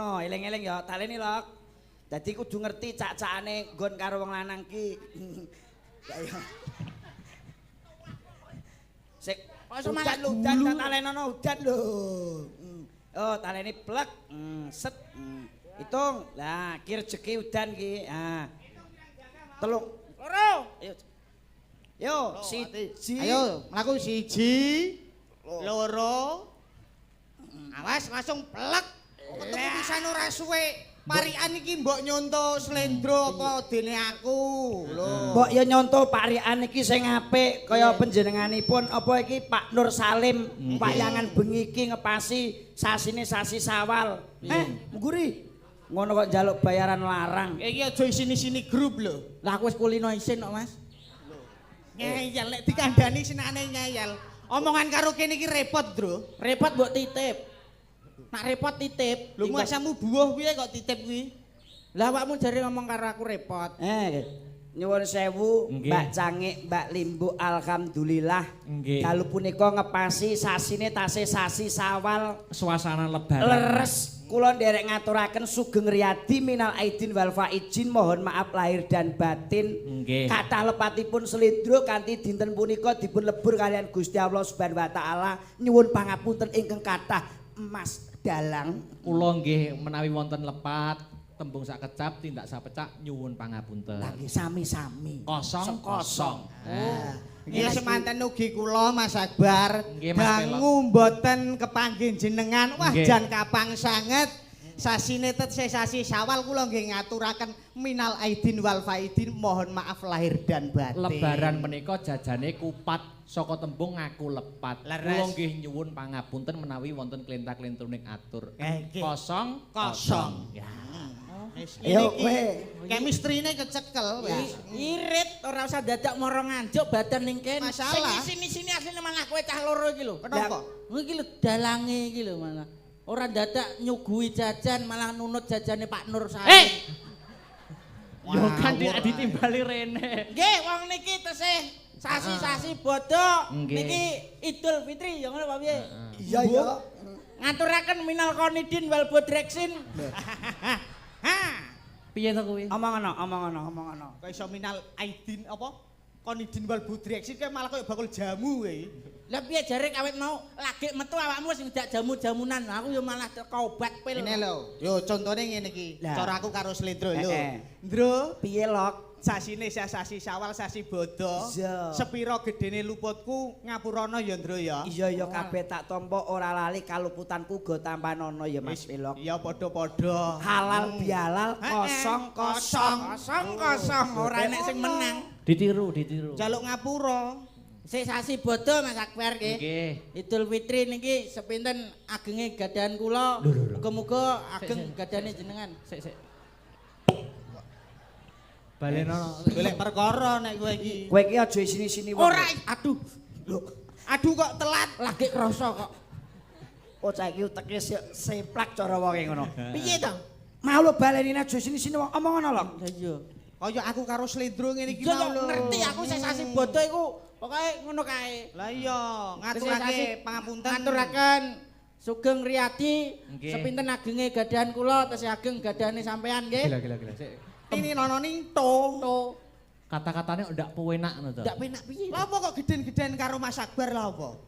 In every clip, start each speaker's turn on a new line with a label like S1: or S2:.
S1: Diurupno, eling-eling ya, taleni Lok. Dadi kudu ngerti cak-cakane nggon karo wong lanang ki. Ya iya. Sik, udan lho, udan tak talenono udan lho. Oh, taleni plek, set. Hitung. Lah, ki rejeki udan ki. Ha. Telung,
S2: Loro.
S1: Ayo. Yo, siji.
S3: Ayo, mlaku siji, loro. Awas langsung plek. Ketemu pisan ora suwe. Parikan iki mbok nyonto slendro apa dene aku. Lho.
S1: Mbok yo nyonto parikan iki sing apik kaya panjenenganipun apa iki Pak Nur Salim wayangan bengi iki ngepasi sasine sasi Sawal. Ngguri. Ngono kok njaluk bayaran larang.
S3: Iki aja isini-sini grup lho.
S2: Lah aku wis kulino isin kok, Mas.
S3: Ngeyel lek dikandani sinane ngeyel. Omongan karo kene iki repot, Bro.
S2: Repot mbok titip. Nak repot titip.
S3: Lho masamu buah piye kok titip kuwi?
S2: Lah awakmu jare ngomong karo aku repot.
S1: Nyuwun sewu,
S4: Nggih.
S1: Mbak Cangik, Mbak Limbu, alhamdulillah.
S4: Nggih.
S1: Dalu punika ngepasi sasine tasih sasi Sawal.
S4: Suasana lebaran.
S1: Leres kula nderek ngaturaken sugeng riyadi minal aidin wal faizin, mohon maaf lahir dan batin.
S4: Nggih.
S1: Kathah lepatipun slendro kanthi dinten punika dipun lebur kalian Gusti Allah Subhanahu wa taala. Nyuwun pangapunten ingkang kathah Mas Dalang.
S4: Kula nggih menawi wonten lepat tembung sak kecap tindak sapecak nyuwun pangapunten.
S1: Lah nggih sami-sami.
S4: Kosong kosong.
S3: Nggih semanten ugi kula Mas Akbar.
S4: Nggih, Mas Pelok.
S3: Dangu mboten kepanggih jenengan. Wah
S4: Nggih.
S3: jan kapang sanget. Sasine tesih sasi Syawal kula nggih ngaturaken minal aidin wal faidin, mohon maaf lahir dan batin.
S4: Lebaran menika jajane kupat saka tembung ngaku lepat.
S3: Leres.
S4: Kula nggih nyuwun pangapunten menawi wonten klenta-klentruning atur.
S3: Nggih.
S4: Kosong
S3: Kosong.
S4: Ya.
S3: Wis
S1: Ayo
S3: ngene iki.
S1: kowe.
S3: Chemistry-ne kecekel wis.
S2: Irit ora usah dadak moro nganjuk badan ning kene.
S3: Masalah.
S2: Sing sini-sini asline malah kowe cah loro iki lho.
S3: Kenapa?
S2: Iki lho dalange iki lho malah. Ora dadak nyuguhi jajan malah nunut jajane Pak Nur Salim.
S4: Yo kan ditimbali rene.
S2: Nggih, wong niki tesih sasi-sasi bodho.
S4: Nggih.
S2: Niki Idul Fitri ya ngono apa piye?
S1: Iya ya.
S2: Ngaturaken minal konidin wal bodreksin.
S3: Ha.
S4: Piye to kuwi?
S1: Omongono, omongono, omongono.
S3: Kok iso minal aidin apa? Konidin wal budreksin kae malah koyo bakul jamu kowe.
S2: Lah piye jare kawit mau lagi metu awakmu sing ndak jamu-jamunan. Aku yo malah teko obat pil.
S3: Ngene lho. Yo contone ngene iki.
S1: Lah.
S3: Cara aku karo Slendro lho. Ndro,
S1: Piye Lok?
S3: Sasine sasi Syawal sasi bodho.
S1: Iya.
S3: Sepiro gedene luputku ngapurana ya Ndro ya.
S1: Iya ya kabeh tak tampa ora lali kaluputanku go tampanono ya Mas Pelok.
S3: Iya padha-padha.
S1: Halal bihalal kosong kosong.
S2: Kosong kosong ora enek sing menang.
S4: Ditiru, ditiru.
S3: Jaluk ngapura.
S2: Sik sasi bodho Mas Akbar nggih.
S4: Nggih.
S2: Idul Fitri niki sepinten agenge gadahan kula. Muga-muga ageng gadane jenengan.
S4: Sik sik. Balenono.
S3: Golek perkara nek kowe iki.
S1: Kowe iki aja isini-sini wong.
S2: Ora aduh.
S1: Lho,
S3: Aduh kok telat.
S2: Lagi krasa kok.
S1: bocah iki uteke seplak cara wonge ngono.
S2: Piye to?
S1: Mau lho baleni aja isini-sini wong omongono lho.
S2: Lah iya.
S3: Kaya aku karo Slendro ngene iki
S2: Iya
S3: mau lho.
S2: ngerti aku sik sasi bodho iku pokoke ngono kae.
S3: Lah iya, ngaturake pangapunten.
S2: Ngaturaken sugeng riyadi
S4: Nggih.
S2: sepinten agenge gadahan kula tesih ageng gadahane sampean nggih.
S4: Gila gila gila. Sik.
S3: Ini nono ning to.
S2: To
S4: Kata-katane ndak penak ngono to.
S2: ndak penak piye?
S3: Lah apa kok geden-geden karo Mas Akbar lah apa?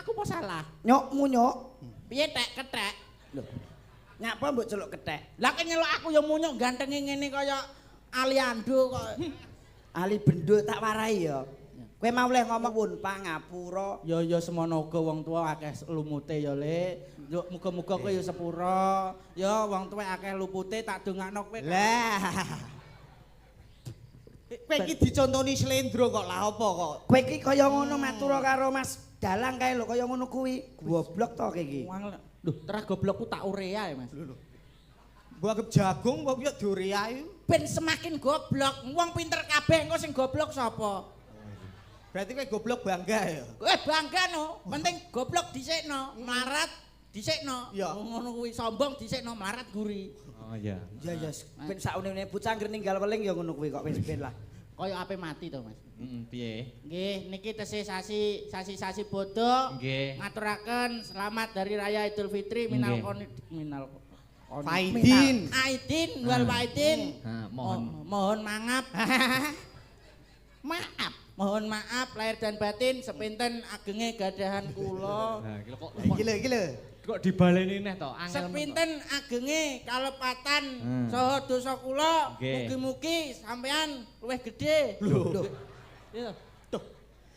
S2: Aku apa salah?
S1: Nyok munyok.
S2: Piye tek kethek?
S1: Lho. Nyapa mbok celuk kethek?
S2: Lah kok nyeluk aku ya munyuk gantenge ngene kaya Aliando kok.
S1: Ali bendo tak warai ya. Kowe mau leh ngomong pun pangapura.
S2: Ya ya semono uga wong tuwa akeh lumute ya Le. Yo muga-muga kowe ya sepura. Ya wong tuwa akeh lupute tak dongakno kowe.
S3: Lah. Kowe iki dicontoni Slendro kok lah apa kok?
S1: Kowe iki kaya ngono matur karo Mas Dalang kae lho kaya ngono kuwi. Goblok to kowe iki.
S2: Lho, terah goblokku tak urea ya, Mas.
S3: Lho lho. Mbok anggap jagung apa piye diurea iki?
S2: Ben semakin goblok, wong pinter kabeh engko sing goblok sapa?
S3: Berarti kowe goblok bangga ya.
S2: Kowe bangga no, penting goblok dhisikno, melarat dhisikno.
S3: Iya.
S2: Ngono kuwi sombong dhisikno, melarat guri.
S4: Oh iya.
S1: Ya ya ben saune bocah anggere ninggal weling ya ngono kuwi kok wis ben lah.
S2: Kaya ape mati to, Mas.
S4: Heeh, piye?
S2: Nggih, niki tesih sasi sasi-sasi bodho.
S4: Nggih.
S2: Ngaturaken selamat dari Raya Idul Fitri minal
S4: Nggih.
S2: konid minal
S3: Faidin.
S2: Aidin wal faidin.
S4: Nah, mohon.
S2: Mohon mangap.
S3: Maaf.
S2: Mohon maaf lahir dan batin sepinten agenge gadahan kula.
S4: Nah, iki lho kok
S3: Iki lho, iki lho.
S4: kok dibaleni neh to, angel.
S2: Sepinten agenge kalepatan saha dosa kula, mugi-mugi sampean luwih gedhe.
S1: Lho.
S2: Iya.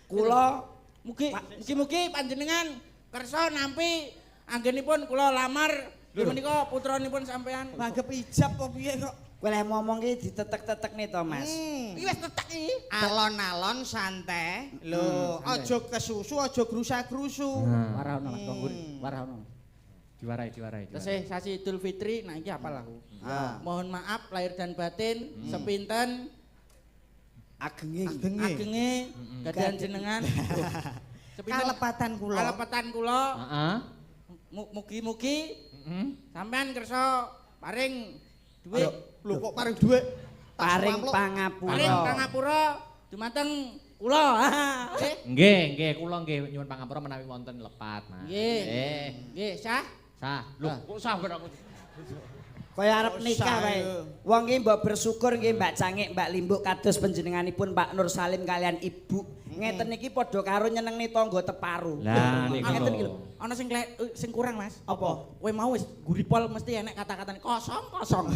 S1: Kula
S2: Mugi mugi-mugi panjenengan kersa nampi anggenipun kula lamar menika putranipun sampean.
S3: Langgep ijab apa piye kok?
S1: Kowe lek ngomong ki ditetek-tetekne to, Mas.
S2: Iki wis tetek iki.
S3: Alon-alon santai. Lho, aja kesusu, aja grusa-grusu.
S2: Warahno Mas Konggur, warahno.
S4: Diwarai, diwarai, diwarai.
S2: Tesih sasi Idul Fitri, nah iki apal aku.
S1: Ah.
S2: Mohon maaf lahir dan batin, sepinten
S1: Agenge.
S3: Agenge.
S2: agenge gadahan jenengan. Sepinten
S3: Kalepatan kula.
S2: Kalepatan kula.
S4: Heeh.
S2: Mugi-mugi
S4: Heeh.
S2: sampean kersa paring dhuwit,
S3: Lho kok paring dhuwit?
S1: Paring pangapura.
S2: Paring pangapura dumateng kula. Nggih.
S4: Nggih, nggih, kula nggih nyuwun pangapura menawi wonten lepat, Mas.
S2: Nggih. Nggih, sah.
S4: Sah. Lho, kok sah kok aku.
S1: Kaya arep nikah wae. Wong ki mbok bersyukur nggih Mbak Cangik, Mbak Limbuk kados panjenenganipun Pak Nur Salim kalian Ibu. Ngeten iki padha karo nyenengne tangga teparu.
S4: Lah niku
S1: Ngeten iki lho.
S2: Ana sing sing kurang, Mas.
S1: Apa?
S2: Kowe mau wis guripol mesti enek kata-katane kosong kosong.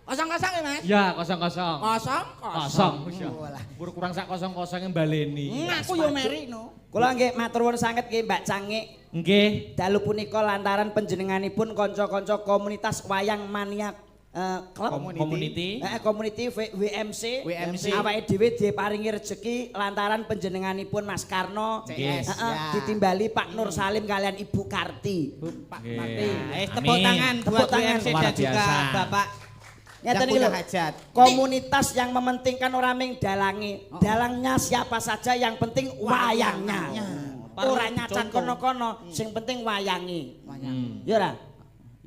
S2: Kosong kosong ya, Mas?
S4: Ya, kosong-kosong.
S2: Kosong kosong.
S4: Kosong. Bur kurang sak kosong-kosonge baleni.
S2: Aku yo meri no.
S1: Kula nggih matur nuwun sanget nggih Mbak Cangik.
S4: Nggih.
S1: Dalu punika lantaran panjenenganipun kanca-kanca komunitas wayang mania klub
S4: Community.
S1: Community WMC.
S3: WMC.
S1: Awake dhewe diparingi rejeki lantaran panjenenganipun Mas Karno
S3: CS, ya.
S1: Ditimbali Pak Nur Salim kalian Ibu Karti.
S2: Pak
S4: Nggih.
S2: Karti.
S3: Tepuk tangan
S1: Tepuk
S3: buat
S1: tangan.
S3: WMC
S4: Luar
S3: dan juga
S4: biasa.
S3: Bapak
S1: Ngeten
S3: yang
S1: iki
S3: punya
S1: lho.
S3: hajat.
S1: Komunitas yang mementingkan orang ming dalange. Dalangnya siapa saja yang penting wayangnya. Ora nyacat kono-kono, sing penting wayange.
S2: Wayang.
S1: Ya ora?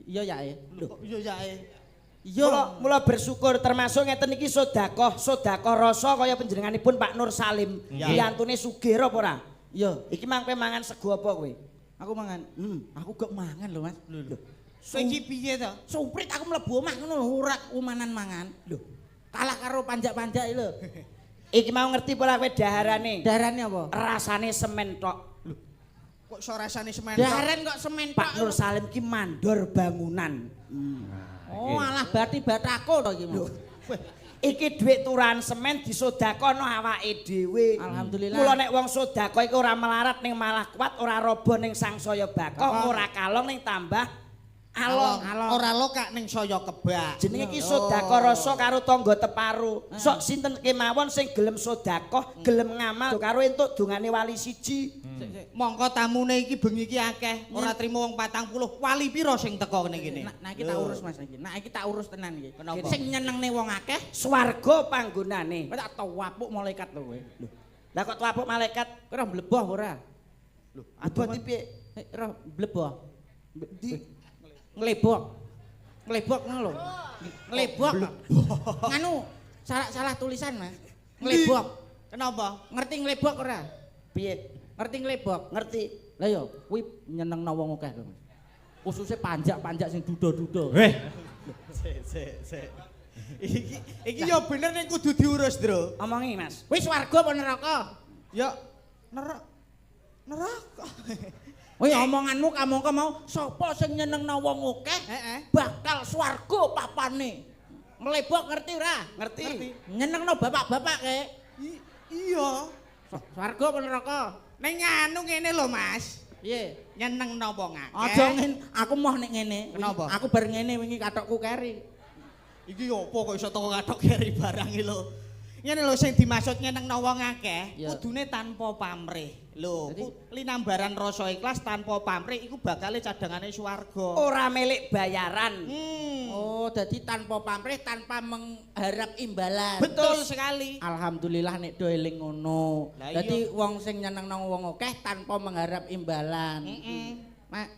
S2: Iya ya.
S3: Lho, iya ya.
S2: Iya.
S1: Mula bersyukur termasuk ngeten iki sedekah, sedekah rasa kaya panjenenganipun Pak Nur Salim. Piyantune sugih apa ora?
S2: Iya.
S1: Iki mang kowe mangan sego apa kowe?
S2: Aku mangan. Aku gak mangan lho, Mas. Lho.
S3: Kowe iki piye to?
S2: Sumprit aku mlebu omah ngono lho, ora umanan mangan. Lho. Kalah karo panjak-panjak iki lho.
S1: Iki mau ngerti apa ora kowe daharane?
S2: Daharane apa?
S1: Rasane semen tok.
S3: Kok iso rasane semen tok?
S2: Daharan kok semen tok.
S1: Pak Nur Salim ki mandor bangunan.
S2: Oh, alah bati batako to iki mau.
S1: Iki dhuwit turahan semen disodakono awake dhewe.
S2: Alhamdulillah.
S1: Mula nek wong sedekah iku ora melarat ning malah kuat, ora robo ning sangsaya bakoh, ora kalong ning tambah along.
S3: Ora lokak ning saya kebak.
S1: Jenenge iki sedekah rasa karo tangga teparu. Sok sinten kemawon sing gelem sedekah, gelem ngamal karo entuk dongane wali siji.
S3: Mongko tamune iki bengi iki akeh, ora trimo wong 40. Wali pira sing teko kene kene?
S2: Nah, iki tak urus Mas iki. Nah, iki tak urus tenan iki.
S3: Kenapa?
S2: Sing nyenengne wong akeh,
S1: Swarga panggonane.
S2: kowe tak tawapuk malaikat lho kowe.
S1: Lah kok tuapuk malaikat?
S2: Kowe ora mleboh ora?
S1: Lho, abot piye?
S2: Ora mleboh.
S1: Di
S2: Nglebok. Nglebok ngono lho. Nglebok. Nganu, salah tulisan Mas. Nglebok.
S3: Kenapa?
S2: Ngerti nglebok ora?
S1: Piye?
S2: Ngerti nglebok?
S1: Ngerti.
S2: Lah ya, kuwi nyenengno wong akeh lho Mas. Khususnya panjak-panjak sing duda-duda.
S4: Weh,
S3: Sik sik sik. Iki ya bener ning kudu diurus, Bro.
S1: Omongi, Mas.
S2: Wis swarga apa neraka?
S3: Ya neraka.
S2: Wih, omonganmu kamangka mau sapa sing nyenengno wong akeh bakal swarga papane. Mlebok ngerti ora?
S1: Ngerti.
S2: Nyenengno bapak-bapak kae.
S3: Iya.
S2: Swarga apa neraka?
S3: Ning anu ngene lho, Mas.
S2: Piye?
S3: Nyenengno wong akeh.
S2: Aja ngene, aku moh nek ngene.
S3: Kenapa?
S2: Aku bar ngene wingi katokku keri.
S3: Iki opo kok iso teko kathok keri barang iki lho. Ngene lho sing dimaksud nyenengno wong akeh, kudune tanpa pamrih. Lho, linambaran rasa ikhlas tanpa pamrih iku bakale cadangane swarga.
S1: Ora milik bayaran.
S2: Oh, dadi tanpa pamrih, tanpa mengharap imbalan.
S3: Betul sekali.
S2: Alhamdulillah nek do eling ngono. Dadi wong sing nyenengno wong akeh tanpa mengharap imbalan.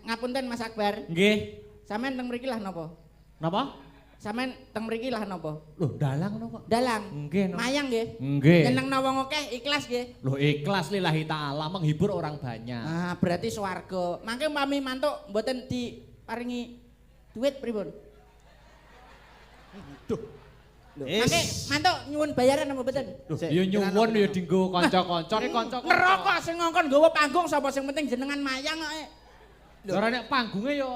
S2: Ngapunten Mas Akbar.
S4: Nggih.
S2: Sampeyan teng mriki lah napa?
S4: Napa?
S2: Sampeyan teng mriki lah napa?
S4: Lho, dalang napa?
S2: Dalang.
S4: Nggih.
S2: Mayang nggih.
S4: Nggih.
S2: Nyenengno wong akeh ikhlas nggih.
S4: Lho, ikhlas lillahi ta'ala menghibur orang banyak.
S2: Ah, berarti swarga. Mangke umpami mantuk mboten diparingi Duit pripun?
S3: Duh.
S2: Mangke mantuk nyuwun bayaran apa mboten?
S4: Ya nyuwun ya dinggo kanca-kanca, nek kanca-kanca.
S2: Neraka sing ngongkon nggawa panggung sapa sing penting jenengan mayang kok.
S4: Lah ora nek panggunge ya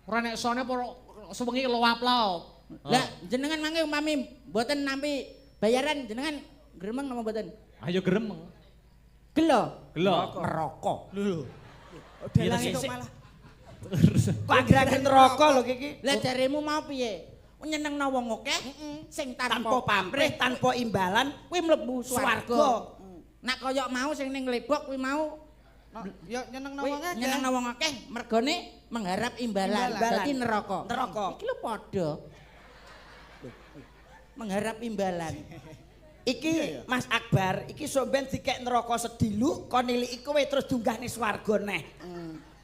S4: ora nek sone apa sewengi loap-laop.
S2: Lah jenengan mangke umpami mboten nampi bayaran jenengan gremeng napa mboten?
S4: Ayo gremeng.
S2: Gelo.
S4: Gelo.
S1: Neraka.
S3: Lho. Dalang itu malah.
S1: Kok akhir-akhir neraka lho iki.
S2: Lah jaremu mau piye? Nyenengno wong akeh sing
S1: Tanpa pamrih, tanpa imbalan
S2: kuwi mlebu swarga.
S1: swarga.
S2: Nak kaya mau sing ning Lebok kuwi mau
S3: Ya nyenengno
S2: kuwi
S3: wong akeh.
S2: nyenengno wong akeh mergone mengharap imbalan.
S1: Imbalan.
S2: Dadi neraka.
S1: Neraka.
S2: Iki lho padha. Mengharap imbalan.
S1: Iki Mas Akbar, iki sok ben dikek neraka sedilu kon niliki kowe terus dunggahne swarga neh.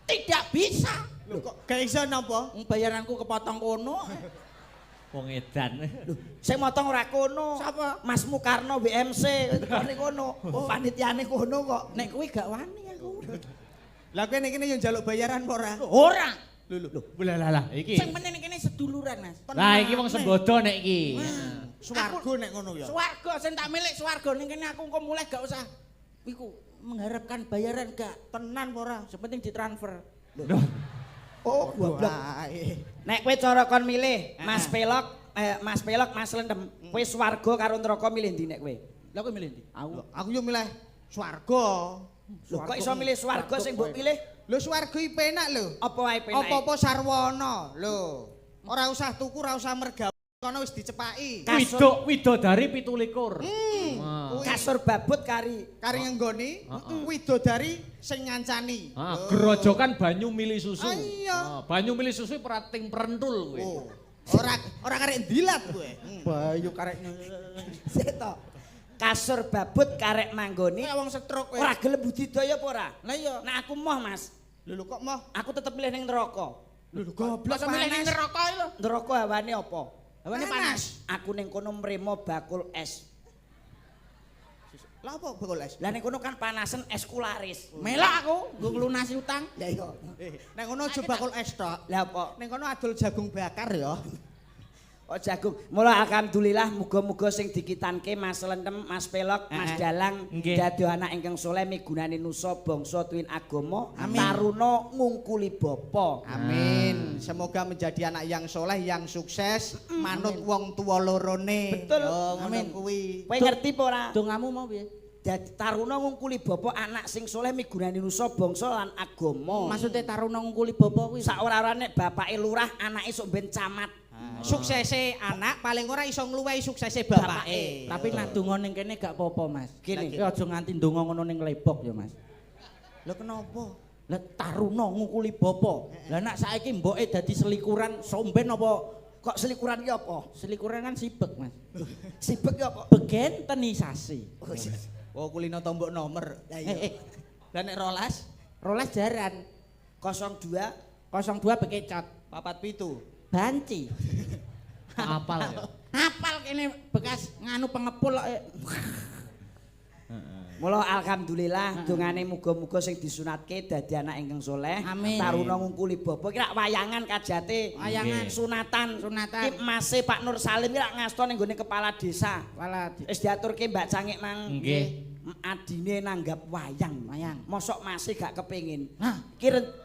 S2: Tidak bisa.
S3: Lho kok gak iso napa?
S2: Wong bayaranku kepotong kono.
S4: Wong edan.
S1: Sing motong ora kono.
S2: Sapa?
S1: Mas Mukarno WMC kene kono. Oh, panitiane kono kok.
S2: Nek kuwi gak wani aku.
S3: Lah kowe nek kene yo njaluk bayaran apa ora?
S2: Ora.
S3: Lho lho.
S4: Lah lah lah iki.
S2: Sing penting kene seduluran, Mas.
S4: Lah iki wong sembodo nek iki.
S3: Swarga nek ngono ya.
S2: Swarga sing tak milik swarga ning kene aku engko mulih gak usah iku mengharapkan bayaran gak.
S3: Tenan apa ora?
S2: Sing penting ditransfer.
S1: Oh, goblok.
S3: Wae.
S1: Nek kowe cara kon milih Mas Pelok, Mas Pelok, Mas Lendem, kowe swarga karo neraka milih ndi nek kowe?
S2: Lah kowe milih ndi? Aku.
S3: Lho, aku yo milih swarga.
S1: Lho kok iso milih swarga sing mbok pilih?
S3: Lho swarga iki penak lho.
S1: Apa wae penake?
S3: Apa-apa sarwana lho. Ora usah tuku, ora usah mergawe, kono wis dicepaki.
S1: Kasur-
S4: Widodari 27.
S3: Kuwi
S1: Kasur babut kari.
S3: Kari ngenggoni, widodari sing ngancani.
S4: Ah, grojokan banyu mili susu.
S3: Ah, iya.
S4: Ah, banyu mili susu perating perentul kowe.
S3: Oh. Ora ora karek ndilat kowe.
S2: Bayu karek
S1: Seto. Kasur babut karek manggoni.
S2: Kayak wong stroke kowe.
S1: Ora gelem budidaya apa ora?
S2: Lah iya.
S1: Nek aku moh, Mas.
S3: Lho lho kok moh?
S1: Aku tetep milih ning neraka.
S3: Lho lho goblok
S2: Masa milih ning
S3: panas.
S2: neraka iki lho.
S1: Neraka hawane apa?
S2: Hawane panas.
S1: Aku ning kono mremo bakul es.
S3: Lah apa bakul es?
S1: Lah ning kono kan panasen es kularis.
S2: Melok aku nggo nglunasi utang.
S1: Lah iya.
S3: Nek ngono aja bakul es tok.
S1: Lah apa?
S3: Ning kono adol jagung bakar ya.
S1: Oh jagung. Mula alhamdulillah muga-muga sing dikitanke Mas Lentem, Mas Pelok, Mas Dalang dadi anak ingkang soleh migunani nusa bangsa tuwin agama, taruna ngungkuli bapa.
S3: Amin. Semoga menjadi anak yang soleh, yang sukses, manut wong tua lorone.
S1: Betul.
S3: Yo, ngono
S2: Amin.
S3: kuwi.
S1: Kowe ngerti apa ora?
S2: Dongamu mau piye?
S1: Dadi taruna ngungkuli bapa anak sing soleh migunani nusa bangsa lan agama.
S2: Maksude taruna ngungkuli bapa kuwi.
S1: Sak ora-orane bapake lurah, anake sok ben camat.
S3: Suksese anak paling ora iso ngluwehi suksese bapake.
S2: Tapi nak donga ning kene gak apa-apa, Mas.
S1: Gini.
S2: Kowe aja nganti ndonga ngono ning Lebok ya, Mas.
S3: Lho kenapa?
S2: Lah taruna ngungkuli bapa. Lah nak saiki mboke dadi selikuran somben apa
S1: Kok selikuran ki apa?
S2: selikuran kan sibek, Mas.
S1: Sibek ki apa?
S2: Begentenisasi.
S3: Oh kulino tombok nomor.
S1: Lah iya.
S3: Lah nek rolas
S2: Rolas jaran.
S1: 02
S2: 02 bekecot.
S3: 47.
S2: Banci.
S4: Apal ya.
S2: Hafal kene bekas nganu pengepul kok.
S1: Mula alhamdulillah dongane muga-muga sing disunatke dadi anak ingkang soleh,
S2: Amin.
S1: taruna ngungkuli bapa. Iki rak wayangan kajate,
S2: Wayangan.
S1: sunatan.
S2: Sunatan.
S1: Iki mase Pak Nur Salim iki rak ngasto ning gone kepala desa.
S2: Wala
S1: Wis diaturke Mbak Cangik mang.
S4: Nggih.
S1: Adine nanggap wayang.
S2: Wayang.
S1: Mosok mase gak kepengin.
S2: Nah.
S1: Iki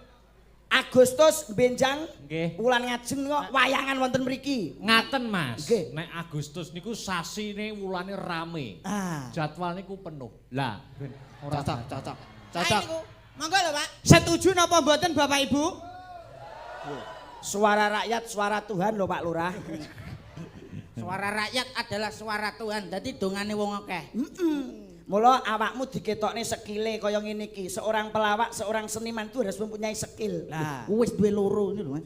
S1: Agustus benjang
S4: Nggih.
S1: wulan ngajeng kok wayangan wonten mriki.
S4: Ngaten Mas.
S1: Nggih.
S4: Nek Agustus niku sasine wulane rame.
S3: Ah.
S4: Jadwal niku penuh. Lah, ben ora
S3: Cocok, cocok.
S2: Ayo
S3: Cocok.
S2: niku. Monggo lho, Pak.
S3: Setuju napa mboten Bapak Ibu?
S1: Suara rakyat, suara Tuhan lho Pak Lurah.
S2: Suara rakyat adalah suara Tuhan. Dadi dongane wong akeh.
S1: Mula awakmu diketokne skile kaya ngene iki. Seorang pelawak, seorang seniman itu harus mempunyai skill.
S3: Lah.
S2: Wis duwe loro ngene lho, Mas.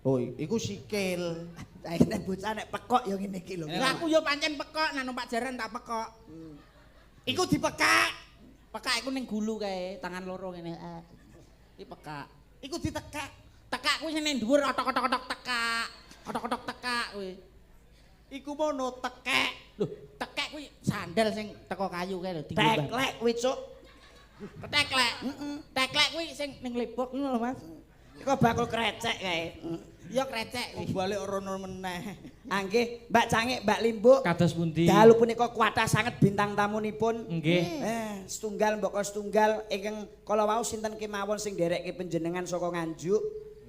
S3: Oh, iku sikil.
S1: Lah nek bocah nek pekok ya ngene iki lho.
S2: Lah aku yo pancen pekok, nek numpak jaran tak pekok.
S3: Iku dipekak,
S2: Pekak iku ning gulu kae, tangan loro ngene. Iki pekak.
S3: iku ditekak.
S2: Tekak kuwi sing ning dhuwur otok-otok-otok tekak. Otok-otok tekak kuwi.
S3: Iku mono tekek.
S2: Lho, tekek kuwi sandal sing teko kayu kae lho dienggo.
S1: Teklek kuwi cuk.
S2: Teklek. Heeh. Teklek kuwi sing ning Lebok ngono lho, Mas.
S1: Iku bakul krecek kae.
S2: Ya krecek kuwi.
S3: Balik rono meneh.
S1: Ah nggih, Mbak Cangik, Mbak Limbuk.
S4: Kados pundi?
S1: Dalu punika kuatah sanget bintang tamunipun.
S4: Nggih.
S1: Setunggal mbaka setunggal ingkang kala wau sinten kemawon sing nderekke panjenengan saka Nganjuk.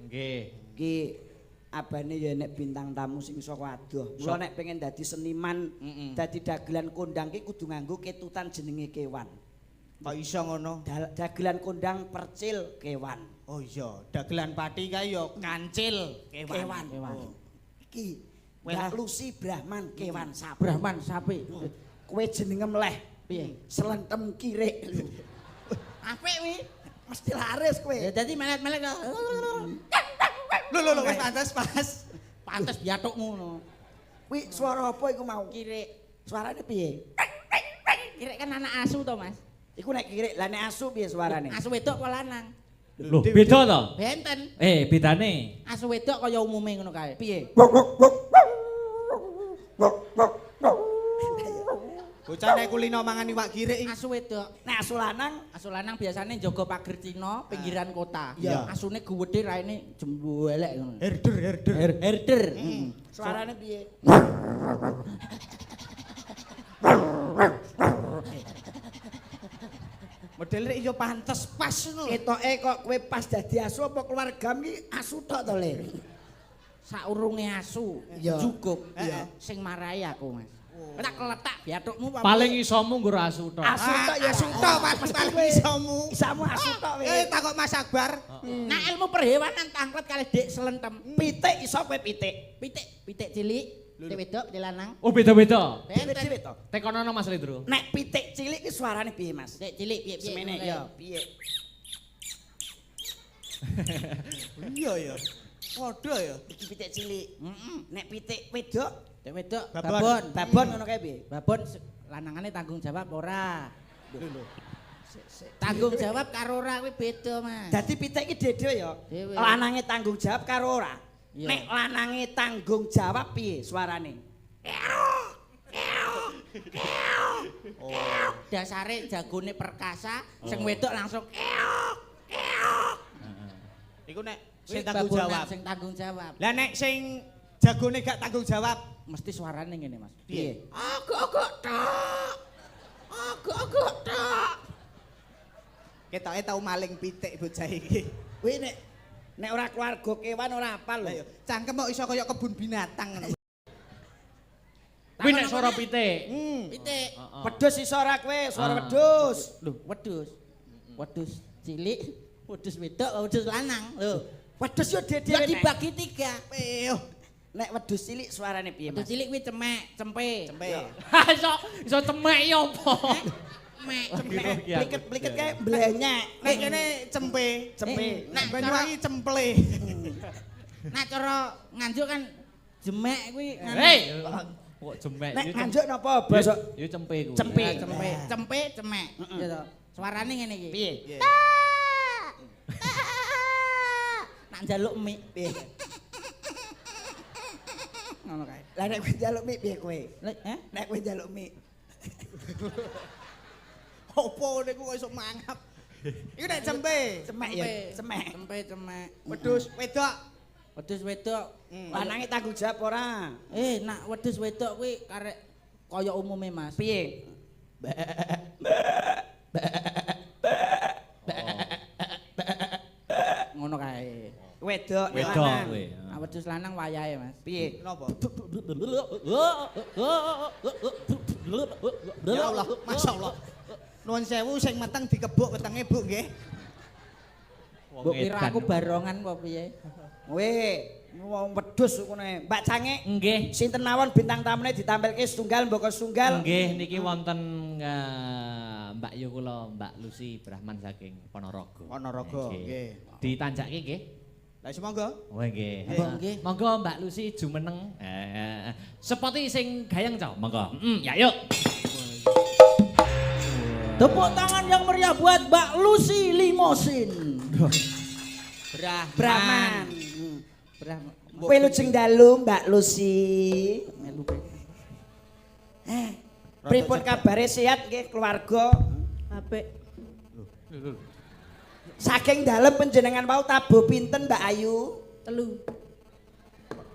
S4: Nggih.
S1: Iki abane ya nek bintang tamu sing saka adoh. Mula nek pengen dadi seniman, dadi dagelan kondang ki kudu nganggo ketutan jenenge kewan.
S3: Kok iso ngono?
S1: Dagelan kondang percil kewan.
S3: Oh iya, dagelan pati kae ya kancil kewan.
S1: Kewan.
S3: Oh.
S1: Iki Mbak Lucy Brahman kewan sapi.
S2: Brahman sapi.
S1: Kowe jenenge mleh.
S2: Piye?
S1: Selentem kirik.
S2: Apik kuwi.
S1: Mesti laris kowe.
S2: Ya dadi melet-melet.
S3: Lho lho lho wis pantes pas.
S2: Pantes biathukmu ngono.
S1: Kuwi suara apa iku mau?
S2: Kirik.
S1: Suarane piye?
S2: Kirik kan anak asu to, Mas.
S1: Iku nek kirik, lah nek asu piye suarane?
S2: Asu wedok apa lanang?
S4: Lho, beda to?
S2: Benten.
S4: Bedane.
S2: Asu wedok kaya umume ngono kae.
S1: Piye?
S3: Bocah nek kulino mangan iwak kirik iki.
S2: Asu wedok.
S1: Nek asu lanang
S2: Asu lanang biasane njaga pager Cina pinggiran kota.
S3: Iya.
S2: Asune guwedhe raine jembu elek ngono.
S3: Herder herder.
S2: Herder.
S1: Suarane piye?
S3: Model rek yo pantes pas ngono.
S1: Ketoke kok kowe pas dadi asu apa keluargamu iki asu tok to, Le?
S2: Saurunge asu
S1: Iya.
S2: cukup.
S3: Iya.
S2: Sing marai aku, Mas. Tak keletak biathukmu apa?
S4: Paling isomu nggo asu tok.
S1: Asu tok ya.
S3: Asu tok Mas paling isomu.
S1: Isamu asu tok kowe.
S3: Takok Mas Akbar.
S2: Nah ilmu perhewanan tangklet kali Dik Selentem.
S1: Pitik iso kowe pitik.
S2: Pitik, pitik cilik, pitik wedok, pitik lanang.
S4: Oh, beda-beda.
S2: Benten.
S1: Dhewe-dhewe to.
S4: Tekonono Mas Lendro.
S1: Nek pitik cilik ki suarane piye, Mas?
S2: Pitik cilik piye-piye.
S1: Semene
S2: ngono kae.
S1: ya, piye?
S3: Iya ya. Padha ya.
S1: Iki pitik cilik.
S2: Heeh.
S1: Nek pitik wedok,
S2: Pitik wedok,
S3: Babon.
S2: babon.
S1: babon ngono kae piye?
S2: Babon lanangane tanggung jawab ora.
S3: Lho lho.
S2: Tanggung jawab karo ora kuwi beda, Mas.
S1: Dadi pitik iki dhewe ya.
S2: Dhewe.
S1: Lanange tanggung jawab karo ora.
S2: Iya.
S1: Nek lanange tanggung jawab piye suarane?
S2: Dasare jagone perkasa, sing wedok langsung
S3: Iku nek
S2: Kuwi
S3: sing tanggung
S2: babonan
S3: jawab.
S2: Sing tanggung jawab.
S3: Lah nek sing jagone gak tanggung jawab,
S2: Mesti suarane ngene, Mas.
S1: Piye?
S2: Agak-agak tok. Agak-agak tok.
S3: Ketoke tau maling pitik bocah iki.
S1: Kuwi nek nek ora keluarga kewan ora apal
S3: Lah
S1: lho.
S3: yo, cangkem kok iso kaya kebun binatang ngono.
S4: Kuwi nek swara pitik.
S2: Pitik.
S4: Heeh.
S1: Wedhus iso ora kowe, suara
S4: Ah.
S1: wedhus.
S2: Lho, wedhus. Wedhus cilik, wedhus wedok, wedhus lanang. Lho,
S1: Wedhus yo dhewe
S2: ya
S1: nek.
S2: dibagi tiga.
S3: Eyo,
S1: Nek wedhus cilik suarane piye,
S2: Wedhus
S1: Mas?
S2: cilik kuwi cemek, cempe.
S3: cempe.
S4: Iso iso cemek ya apa?
S2: Cemek.
S1: Pliket-pliket kae mblenyek.
S3: Nek kene cempe,
S1: Cempe.
S3: Nek Banyuwangi cemple.
S2: Nah, cara Nganjuk kan jemek kuwi nganu.
S4: Hei. Kok jemek?
S1: Nek Nganjuk napa basa
S4: Yo cempe kuwi.
S1: Cempe.
S2: Ya, cempe, cempe, cemek. Ya toh. Suarane ngene iki.
S1: piye?
S3: Piye?
S2: Nak njaluk mie.
S1: Piye?
S2: Ngono kae.
S1: Lah nek kowe njaluk mie piye kowe?
S2: Lah, eh?
S1: Nek kowe njaluk mie.
S3: Opo ngene ku kok iso mangap. Iku nek cempe.
S1: Cemek ya, cemek.
S2: Cempe, cemek.
S3: Wedhus wedok.
S2: Wedhus wedok.
S1: Lanange tanggung jawab ora?
S2: Nak wedhus wedok kuwi karek kaya umume, Mas.
S1: Piye?
S2: Ngono kae.
S1: Wedok nek
S4: Wedok
S1: lanang.
S4: kuwi.
S2: Nah, wedhus lanang wayahe, Mas.
S1: Piye?
S3: Napa? Ya Allah, masyaallah. Nuwun sewu sing meteng dikebuk wetenge, Bu nggih.
S2: Mbok kira aku barongan apa piye?
S1: Weh, wong wedhus ngene. Mbak Cangik,
S4: Nggih.
S1: sinten mawon bintang tamune ditampilke setunggal mboko setunggal.
S4: Nggih niki wonten Mbak Yu kula Mbak Lucy Brahman saking Ponorogo.
S3: Ponorogo, nggih.
S4: Ditanjake nggih.
S3: Lah semonggo.
S4: Oh nggih.
S2: Nggih.
S4: Monggo Mbak Lucy jumeneng. Sepoti sing gayeng to, monggo. Heeh, ya yuk.
S2: Tepuk tangan yang meriah buat Mbak Lucy Limosin.
S1: Brahman.
S2: Brahman.
S1: Wilujeng dalu Mbak Lucy.
S2: Melu pe.
S1: Pripun kabare sehat nggih keluarga?
S5: Apik.
S1: Saking dalem panjenengan wau tabuh pinten Mbak Ayu?
S5: 3.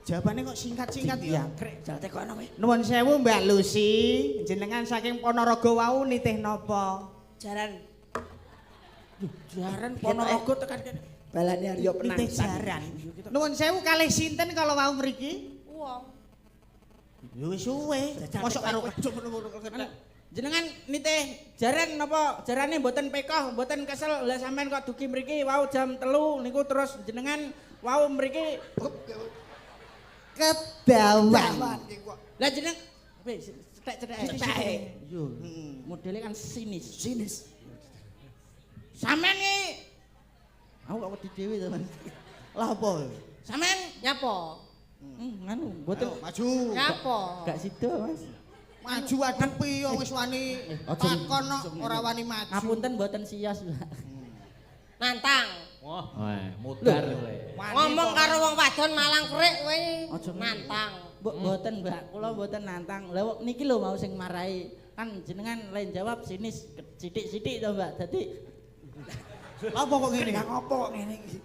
S3: Jawabane kok singkat-singkat ya.
S1: Krek, jal tekono kowe.
S3: Nuwun sewu Mbak Lucy, jenengan saking Ponorogo wau nitih napa?
S5: Jaran.
S2: Jaran Ponorogo tekan kene.
S1: Balane Aryo
S3: Nitih
S1: Penangsang.
S3: jaran. Nuwun sewu kalih sinten kalau wau mriki?
S5: Wong.
S3: Ya wis suwe. Mosok karo
S2: Jenengan nitih jaran napa jarane mboten pekoh, mboten kesel. Lah sampean kok dugi mriki wau jam 3 niku terus jenengan wau mriki
S3: kedawan.
S2: Lah jeneng wis cethek-cethek.
S1: Cethek.
S2: Yo. Modele kan sinis.
S1: Sinis.
S2: Sampean iki aku kok wedi dhewe to, Mas.
S3: Lah apa?
S2: Sampean
S5: Nyapa?
S2: Nganu mboten
S3: Ayo, maju.
S5: Nyapa?
S2: gak sida, Mas.
S3: Maju adepi wong wis wani
S2: aja
S3: takon kok ora wani maju.
S2: Ngapunten mboten sios, Mbak.
S5: Nantang.
S4: Wah, mudar kowe.
S3: Wani
S5: Ngomong
S3: kok.
S5: karo wong wadon malang kerik kowe.
S2: Aja ngene.
S5: Nantang.
S2: Mbok mboten, Mbak. Kula mboten nantang. Lah wong niki lho mau sing marai. Kan jenengan lain jawab sinis sithik-sithik to, Mbak. Dadi
S3: Lah apa kok ngene?
S1: Lah ngopo kok ngene iki?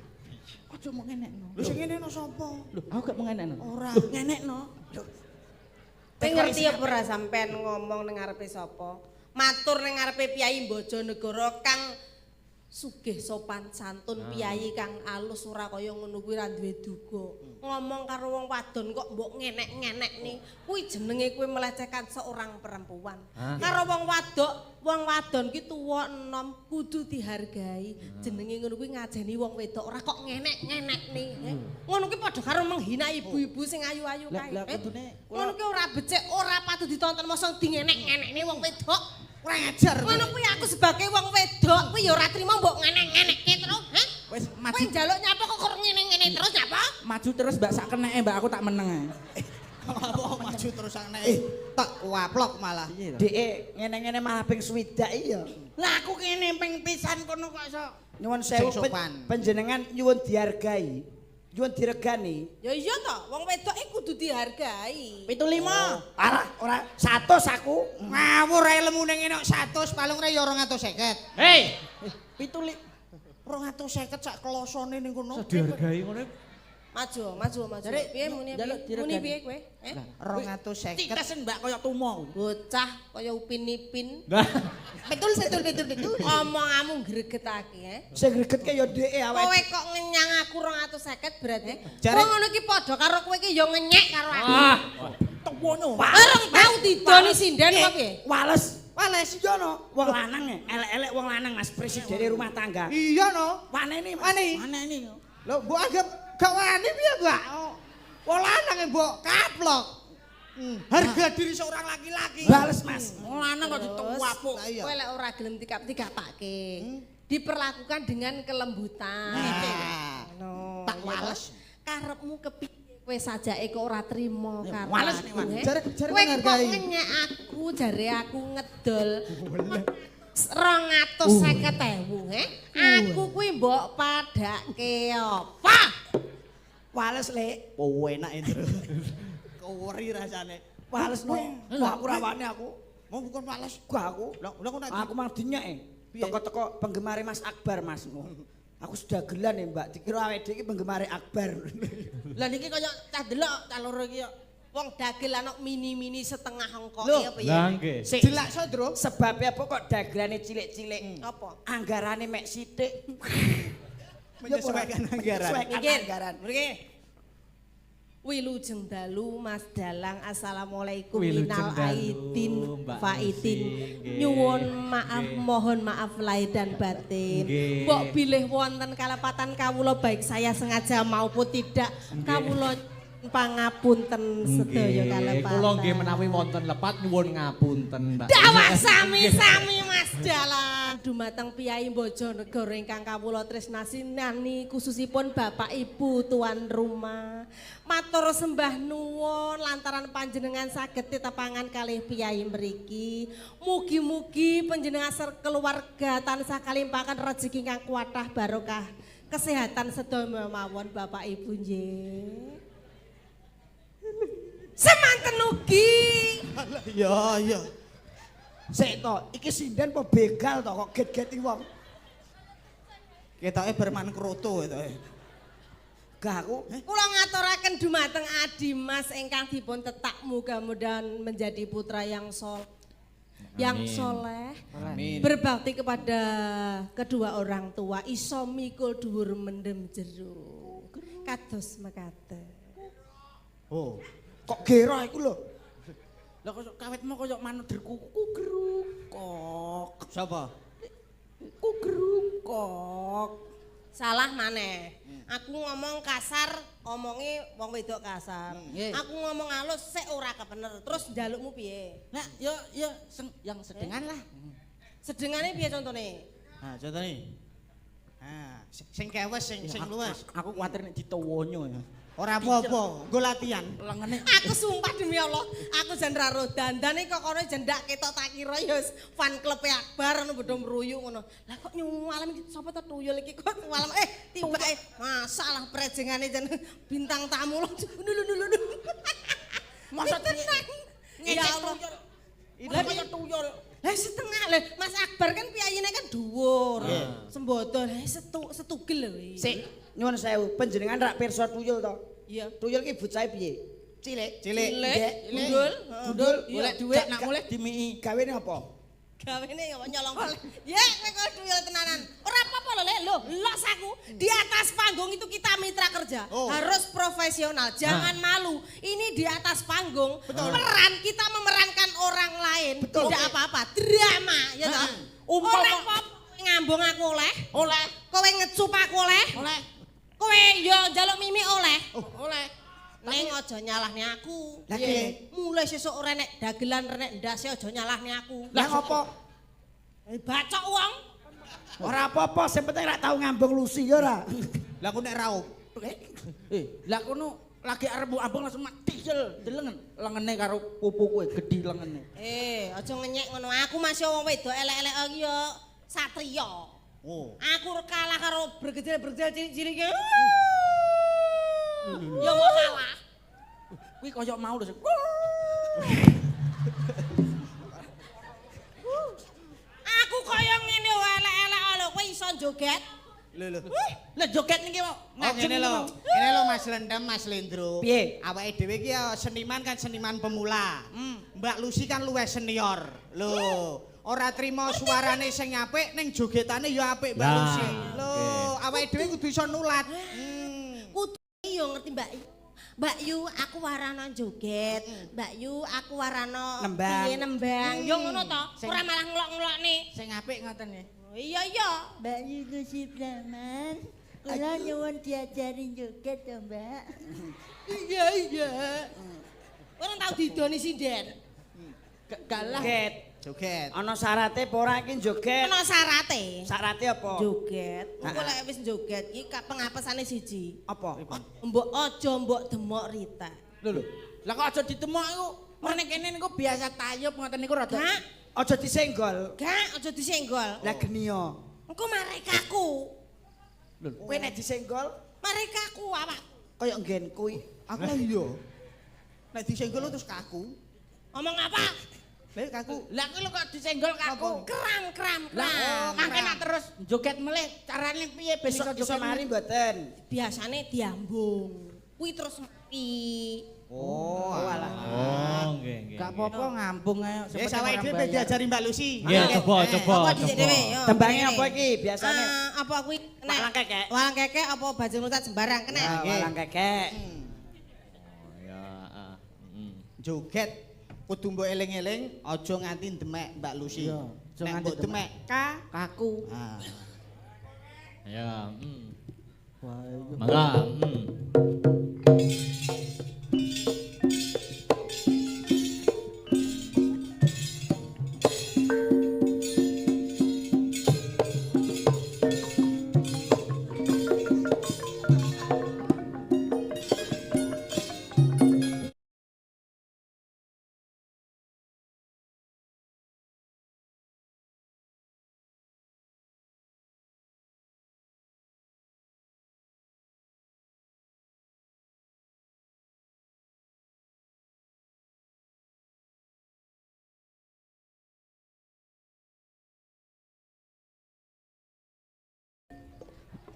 S2: aja mau ngenekno.
S3: Lho sing ngene no sapa?
S2: Lho, aku gak mau ngenekno.
S3: Ora.
S2: Lho, ngenekno.
S5: Kowe ngerti apa ora sampean ngomong ning ngarepe sapa? Matur ning ngarepe Piyai Bojonegoro kang sugih sopan santun, piyai kang alus ora kaya ngono kuwi ra duwe duga. Ngomong karo wong wadon kok mbok ngenek-ngenekne. Kuwi jenenge kuwi melecehkan seorang perempuan. Karo wong wadok, wong wadon ki tuwa enom kudu dihargai. Jenenge ngono kuwi ngajeni wong wedok ora kok ngenek-ngenekne. Ngono kuwi padha karo menghina ibu-ibu sing ayu-ayu
S2: Lah
S5: kae.
S2: lah kudune
S5: Ngono kuwi ora becik, ora patut ditonton mosok dingenek-ngenekne wong wedok.
S3: Kurang ajar.
S5: Ngono kuwi aku sebagai wong wedok kuwi ya ora trimo mbok ngenek-ngenekke terus, heh?
S2: Wis
S5: Kowe
S2: maju
S5: njaluk nyapa kok kok ngene-ngene terus nyapa?
S2: maju terus Mbak sak keneke Mbak aku tak meneng ae.
S3: Apa maju terus nek tak waplok malah.
S2: Piye to?
S1: Dheke ngene-ngene malah ping swidak iya.
S2: Lah aku kene ping pisan kono kok iso.
S1: Nyuwun sewu
S3: Sing sopan.
S1: panjenengan nyuwun dihargai. Nyuwun diregani.
S5: Ya iya to, wong wedok iki kudu dihargai.
S2: 75.
S1: Alah, ora 100 aku.
S3: Ngawur ae lemune ngene kok 100 paling ora ya 250.
S4: Hei,
S2: 75.
S3: 250 sak klosone ning kono.
S4: dihargai ngono.
S5: Maju, maju, maju.
S2: Jare,
S5: Piye muni
S2: njaluk
S5: piye? Muni
S2: diregani.
S5: piye kowe? Eh?
S3: 250.
S2: Citesen Mbak kaya tumo.
S5: Bocah kaya Upin Ipin.
S3: Betul betul betul betul.
S5: Omonganmu gregetake, eh?
S1: Sing gregetke ya dheke awake.
S5: Kowe kok ngenyang aku 250 berarti.
S3: Jare-
S5: Wong ngono iki padha karo kowe iki ya ngenyek karo aku.
S4: Ah,
S2: Tuwono.
S5: Bareng tau didoni sinden kok piye?
S1: Wales.
S3: Wales.
S1: Iya no, wong lanang e, elek-elek wong lanang Mas, presidene rumah tangga.
S3: Iya no.
S1: Waneni Mas.
S3: Wani.
S2: Mana ini?
S3: Lho mbok anggap gak wani piye, Mbak? Wong lanang e mbok kaplok. Harga diri seorang laki-laki.
S1: Bales Mas.
S2: Wong lanang kok dituwapuk.
S3: Lah iya.
S5: Kowe lek ora gelem dikapake. Diperlakukan dengan kelembutan.
S3: Nah.
S5: Ngono.
S3: Tak wales.
S5: Karepmu kepiye kowe sajake kok ora trimo karo
S2: wales
S5: aku,
S2: nih, Mas.
S5: eh?
S3: Jare- jare
S5: Kowe kok
S3: menghargai.
S5: ngenyek aku, jare aku ngedol 250.000, eh? Aku kuwi mbok padake apa?
S1: Wales lek.
S3: Oh enak itu. Keweri rasane.
S1: Wales no. Wah, aku rawani aku.
S3: Mau bukan wales.
S1: Gak aku.
S3: Lah lah kok nek
S1: Aku mang dinyek e.
S3: Piye?
S1: Teko-teko penggemar Mas Akbar Mas. Aku sudah gelan ya Mbak, dikira awake dhewe iki penggemar Akbar.
S2: Lah niki kaya cah delok cah loro iki yo.
S5: Wong dagelan kok mini-mini setengah ongkoke
S1: Loh.
S5: apa ya?
S4: lah nggih.
S1: Sik,
S3: jelak sodro.
S1: sebabnya apa kok dagelane cilik-cilik?
S5: Apa?
S1: Anggarane mek sithik.
S3: Menyesuaikan anggaran.
S1: Menyesuaikan
S5: Mikir.
S1: anggaran.
S5: Mriki. Wilujeng dalu Mas Dalang, assalamualaikum
S4: Wilujeng
S5: minal
S4: dalu,
S5: aidin
S4: Mbak
S5: faidin.
S4: Lucy. Nggih.
S5: Nyuwun maaf,
S4: Nggih.
S5: mohon maaf lahir dan batin.
S4: Nggih.
S5: Mbok bilih wonten kalepatan kawula baik saya sengaja maupun tidak kawula pangapunten sedaya kalepatan.
S4: Kula nggih menawi wonten lepat nyuwun ngapunten, Mbak.
S5: Dawah sami-sami Mas Dalang. Dumateng piyai Bojonegoro ingkang kawula tresnasinani khususipun Bapak Ibu tuan rumah. Matur sembah nuwun lantaran panjenengan saged tetepangan kalih piyai mriki. Mugi-mugi panjenengan keluarga tansah kalimpahan rejeki ingkang kuatah barokah. Kesehatan sedaya mawon Bapak Ibu nggih. Semanten ugi.
S3: Iya iya.
S1: Sik to, iki sinden apa begal to kok get-geti wong.
S3: Ketoke berman kroto ketoke.
S1: Gah aku.
S5: Kula ngaturaken dumateng Adimas ingkang dipun tetak muga-mudahan menjadi putra yang soleh. Yang soleh,
S4: Amin.
S5: berbakti kepada kedua orang tua, iso mikul dhuwur mendem jero. Kados mekaten.
S3: Oh.
S1: Kok gerah iku lho.
S2: Lah kok kawetmu koyo manuk derkuku geruk kok.
S3: Sapa?
S2: Ku geruk kok.
S5: Salah maneh. Aku ngomong kasar, omonge wong wedok kasar. Aku ngomong halus sik ora kebener. Terus njalukmu piye?
S2: Nah, yo yo yang sedengan lah.
S5: Sedengane piye contone?
S3: Nah, contone. Nah, sing kewes sing sing luwes.
S2: Aku kuwatir nek ditowonyo ya.
S3: Ora apa-apa, nggo latihan.
S2: Lengene
S5: Aku sumpah demi Allah, aku jan ra ro dandane kok kono jan ndak ketok tak kira ya wis fan klub Akbar ngono bodho mruyuk ngono. Lah kok nyuwalem iki sapa to tuyul iki kok nyuwalem tibake masalah prejengane jan bintang tamu lho nulu nulu nulu.
S2: Masa
S5: tenang. Ya Allah.
S2: Lah kaya tuyul.
S5: Lah setengah lah Mas Akbar kan piyayine kan dhuwur. Sembodo lah setugel lho iki.
S1: Sik, nyuwun sewu, panjenengan rak pirsa tuyul to?
S5: Iya.
S1: Tuyul ki bocahe piye? Cilik.
S3: Cilik.
S5: Cilik, gundul,
S1: Gundul,
S2: Golek dhuwit nak mulih dimiki.
S1: Gawene apa?
S5: Gawene ya nyolong oleh. Ya kowe kok tuyul tenanan. Ora apa-apa lho, Lek. Lho, los aku. Di atas panggung itu kita mitra kerja.
S3: Oh.
S5: Harus profesional, jangan malu. Ini di atas panggung, peran kita memerankan orang lain.
S1: Betul.
S5: Tidak apa-apa, drama ya toh.
S2: Umpama-
S5: Ora apa-apa ngambung aku oleh.
S2: Oleh.
S5: Kowe ngecup aku oleh.
S2: Oleh.
S5: Kowe yo njaluk mimi oleh.
S2: Oleh.
S5: Neng aja nyalahne aku.
S1: Lah piye?
S5: Mulai sesuk ora nek dagelan renek ndase aja nyalahne aku.
S1: Lah ngopo?
S5: Bacok wong.
S1: Ora apa-apa, sing penting rak tau ngambung Lucy ya ora.
S3: Lah aku nek raup.
S2: Lah kono lagi arep mbok ambung langsung mati jel. Delengen lengene karo pupu kowe gedhi lengene.
S5: Aja ngenyek ngono. Aku masih wong wedok elek-elek iki ya satriya.
S3: Oh.
S5: Aku kalah karo bergedel-bergedel cilik-cilik iki. Ya mau kalah.
S2: Kuwi koyo mau lho.
S5: Aku kaya ngene wae elek-elek lho, kowe iso joget.
S3: Lho lho.
S2: Lah joget niki kok
S3: Oh ngene lho. Ngene lho Mas Lendem, Mas Lendro.
S1: Piye?
S3: Awake dhewe iki ya seniman kan seniman pemula. Mbak Lucy kan luwih senior. Lho, ora trimo suarane sing apik ning jogetane ya apik Mbak Lucy. Lho, awake dhewe kudu iso nulat.
S5: Kudu yo ngerti Mbak Yu. Mbak Yu aku warana joget, Mbak Yu aku warana
S1: Nembang.
S5: piye nembang. Yo ngono to, ora malah ngelok-ngelokne.
S2: Sing apik ngoten nggih.
S5: Iya iya.
S6: Mbak Yu Lucy Brahman, kula nyuwun diajarin joget to, Mbak.
S5: Iya iya. Ora tau didoni sinden.
S2: Galah.
S1: Joget.
S3: Joget.
S1: Ana syarate apa ora iki joget?
S5: Ana syarate.
S1: Syarate apa?
S5: Joget. Engko lek wis joget iki pengapesane siji.
S1: Apa?
S5: Mbok aja mbok demok Rita.
S2: Lho lho. Lah kok aja ditemok iku. Mene kene niku biasa tayub ngoten niku rada.
S5: Gak,
S1: Aja disenggol.
S5: gak aja disenggol.
S1: Lah geniya.
S5: Engko mare kaku.
S1: Kowe nek disenggol
S5: Mare kaku awak.
S1: kaya nggenku iki.
S3: Aku lah iya. Nek disenggol terus kaku.
S5: Ngomong apa?
S3: Lah kaku.
S2: Lah kuwi lho kok disenggol kaku.
S5: Kram kram
S2: Lah
S5: kram.
S2: mangke nak terus joget melih carane piye ben
S1: Iso
S2: iso
S1: iso
S2: joget
S1: mari mboten.
S5: Biasane diambung. Kuwi terus mati.
S3: Oh,
S1: alah.
S4: Oh, nggih nggih.
S2: Gak apa-apa ngambung ae.
S3: Ya awake dhewe ben diajari Mbak Lucy.
S4: Nggih, coba coba
S5: Apa dhisik
S4: coba.
S5: dhewe? Yo.
S1: Tembange apa iki biasane?
S5: Apa kuwi? Kena.
S1: Walang kekek.
S5: Walang kekek apa bajing loncat sembarang kena.
S1: Ah, Walang kekek.
S4: Oh ya, ah.
S3: Joget kudu mbok eling-eling aja nganti ndemek Mbak Lucy.
S2: Iya, aja
S3: Nek
S2: nganti
S3: mbok demek ka
S2: Kaku.
S3: Ah.
S4: Ya,
S2: Wah, iya.
S4: Mangga,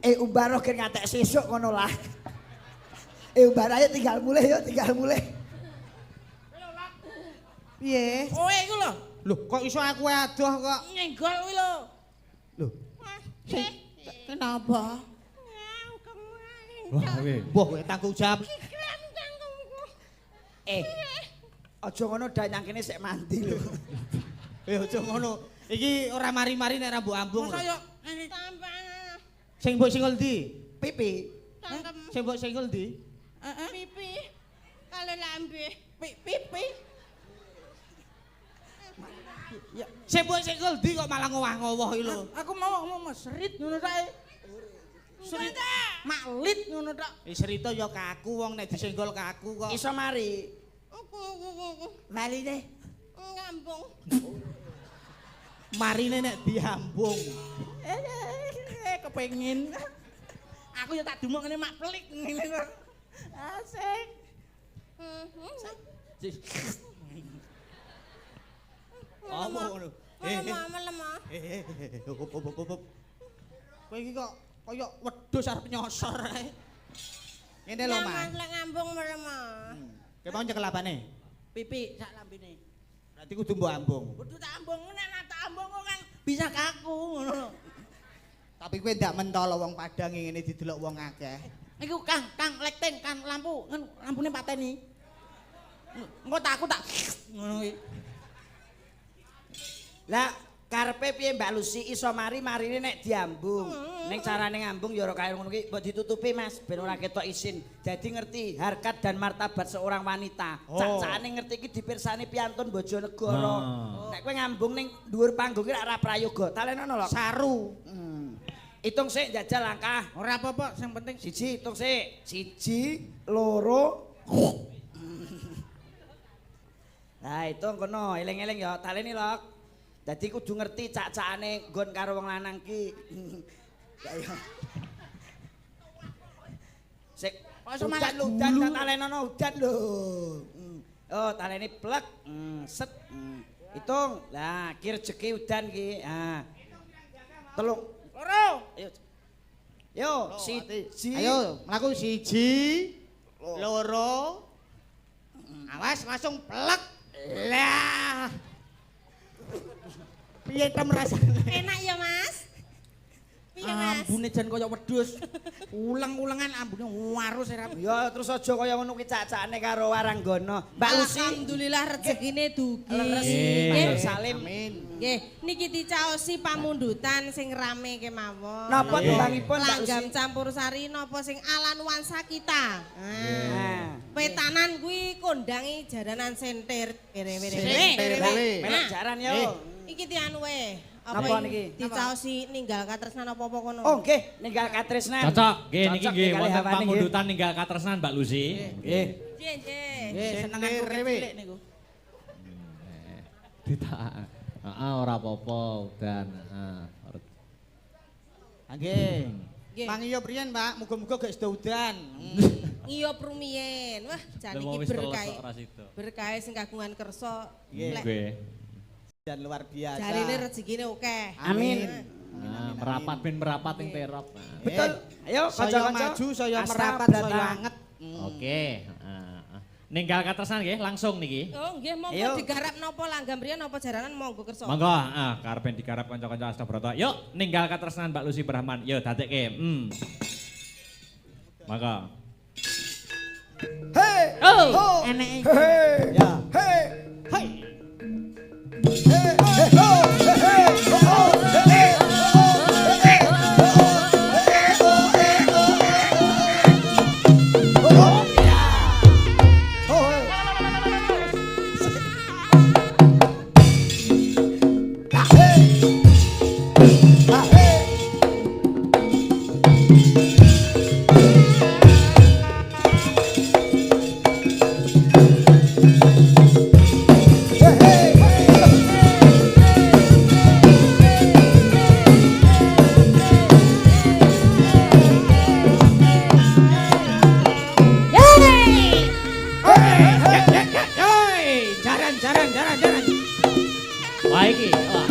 S1: Umbaroh gen ngatek sesuk ngono lah. Mbak ayo tinggal mulih yo, tinggal mulih.
S3: Piye?
S2: Kowe iku lho.
S3: Lho, kok iso aku adoh kok?
S2: Nyenggol kuwi lho.
S3: Lho. Kenapa?
S4: Wah, kowe.
S3: Mbah, kowe tanggung jawab.
S1: Aja ngono danyang kene sik mandi lho.
S3: Aja ngono. Iki ora mari-mari nek ora mbok ambung.
S2: Masa yo ngene.
S3: Sing mbok singul ndi?
S1: Pipi.
S3: Sing mbok singul ndi?
S2: Heeh.
S5: Pipi. Kalau lambe.
S2: Pipi.
S3: Ya, sing mbok singul ndi kok malah ngowah-ngowoh iki lho.
S2: Aku mau ngomong serit ngono tok. Serit. Maklit ngono tok.
S3: Serita ya kaku wong nek disenggol kaku kok.
S1: Iso mari.
S6: Marine
S5: Ngambung.
S3: Marine nek diambung.
S2: Kepengin. Aku ya tak dumuk ngene mak pelik ngene kok. Asik.
S3: Apa ngono?
S5: Melem-melem.
S3: Hop. Kowe iki kok kaya wedhus arep nyosor ae. Ngene lho, Mas.
S5: Lek ngambung melem.
S3: Kowe mau nyekel apane?
S2: Pipi sak lambene.
S3: Berarti kudu mbok ambung.
S2: Kudu tak ambung nek tak ambung kok kan bisa kaku ngono lho.
S3: Tapi kowe ndak mentolo wong Padang ngene didelok wong akeh.
S2: Iku Kang, Kang lekting, Kang lampu, lampune pateni. Engko tak aku tak ngono kuwi.
S1: Lah karepe piye Mbak Lucy iso mari marine nek diambung. Ning carane ngambung ya ora kaya ngono kuwi, mbok ditutupi Mas ben ora ketok isin. Dadi ngerti harkat dan martabat seorang wanita.
S3: Oh.
S1: Cak-cakane ngerti iki dipirsani piantun Bojonegoro.
S4: Oh.
S1: Nek kowe ngambung ning dhuwur panggung ki ora prayoga. Talenono lho.
S3: Saru.
S1: Hitung sik njajal langkah.
S2: Ora apa-apa, sing penting
S1: Siji, hitung sik. Siji, loro. Nah, hitung kono, eling-eling ya, taleni lho. Dadi kudu ngerti cak-cakane nggon karo wong lanang ki. Ya iya. Sik,
S2: Kok iso malah
S1: udan lho, udan tak talenono udan lho. Oh, taleni plek, set. Hitung. Lah, ki rejeki udan ki. Ah. Telung.
S2: Loro.
S1: Ayo. Yo, siji.
S3: Ayo, mlaku siji, loro. Awas langsung plek. Lah. Piye tem rasane?
S5: Enak ya, Mas? Piye, Mas?
S2: Ambune jan kaya wedhus. Uleng-ulengan ambune warus ora.
S1: Ya terus aja kaya ngono kuwi cak-cakane karo Waranggana. Mbak Lucy.
S5: Alhamdulillah rezekine dugi.
S1: Leres.
S4: Nggih.
S1: Pak Salim.
S3: Amin.
S5: Nggih, niki dicaosi pamundutan sing rame kemawon.
S1: Napa tembangipun Mbak Lucy?
S5: Langgam campur sari napa sing ala nuansa kita.
S1: Nah.
S5: Petanan kuwi kondangi jaranan sentir.
S3: Sentir.
S1: Melok jaran yo.
S5: Iki dianu wae.
S1: Napa niki?
S5: Dicaosi ninggal katresnan apa-apa kono.
S1: Oh nggih, ninggal katresnan.
S4: Cocok. Nggih niki
S1: Cocok
S4: nggih
S1: kalih
S4: wonten
S1: hawane, nggih.
S4: pamundutan ninggal katresnan Mbak Lucy. Nggih.
S5: Nggih, nggih.
S2: Nggih, senenganku
S3: Sentir
S2: cilik niku.
S4: Ditak. Heeh, ora apa-apa udan. Heeh.
S3: Nggih.
S5: Nggih.
S3: Mangiyo priyen, Pak? Muga-muga gak sida udan.
S5: Ngiyop rumiyin. Wah, jan
S4: Lha
S5: iki
S4: wis teles
S5: berkah.
S4: kok ora sida.
S5: Berkah sing kagungan kersa.
S3: Nggih.
S5: Lek
S4: Nggih.
S3: Dan luar biasa.
S5: jarine rezekine akeh.
S1: Amin.
S4: Nah, merapat ben merapat ing terop. Nah.
S1: Betul. Ayo
S3: Saya
S1: kanca-kanca.
S3: maju, saya
S1: Asta
S3: merapat,
S1: Brata.
S3: saya anget.
S4: Oke, heeh. Ninggal katresnan nggih langsung niki.
S5: Oh nggih monggo
S1: Ayo.
S5: digarap napa langgam riyen napa jaranan monggo kersa.
S4: Monggo, ah karepen digarap kanca-kanca Astabrata. Yuk, ninggal katresnan Mbak Lucy Brahman. Yo dadekke. Monggo.
S1: Hei.
S4: Oh.
S1: Ho.
S2: Eneke.
S1: Hei.
S3: Ya.
S1: Hei.
S3: Hei.
S1: Hei. Hei. Ho. Hei. Ho. Hei. Hei. Ho. Ho. Hei.
S3: Hei, jaran jaran jaran jaran.
S4: Wah iki. Wah.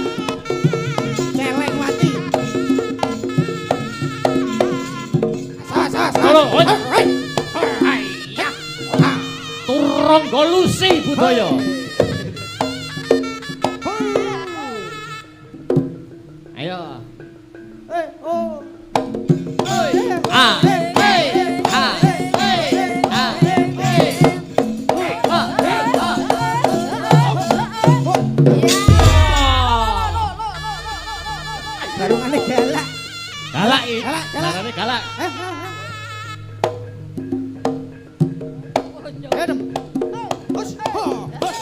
S3: Celeng mati. Sawas sawas.
S4: Halo, oi. Hai. Ronggo Lusi Budaya. Ayo.
S3: Oh.
S4: A A A A A.
S2: Barungane galak.
S4: Galak iki.
S2: Galak, galak.
S4: Galakane galak.
S3: Eh, dem. Hus, ho, hus.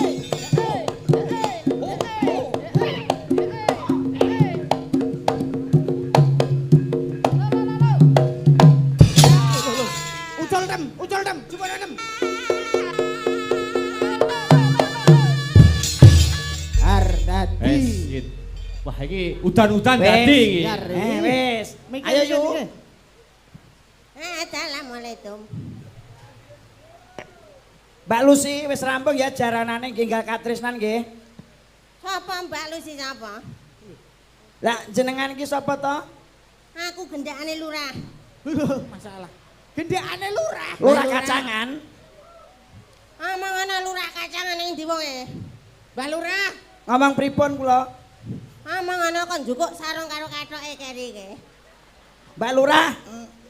S3: Ucul dem, coba dem.
S2: Har dadi.
S4: Wes, iki. Wah, iki udan-udan dadi iki.
S2: Biar.
S1: Wis.
S2: Mikir
S1: Ayo
S2: sik,
S1: yuk.
S2: mikir.
S5: Assalamualaikum.
S1: Mbak Lusi wis rampung ya jaranane nggih enggal katresnan nggih.
S5: Sapa Mbak Lusi sapa?
S1: Lah jenengan iki sapa to?
S5: Aku gendakane lurah.
S2: Masalah. Gendakane lurah.
S1: Lurah kacangan.
S5: Omong ana lurah kacangan ning ndi wonge?
S2: Mbak Lurah.
S1: Ngomong pripun kula?
S5: Omong ana kon njukuk sarung karo kathoke keri iki.
S1: Mbak Lurah,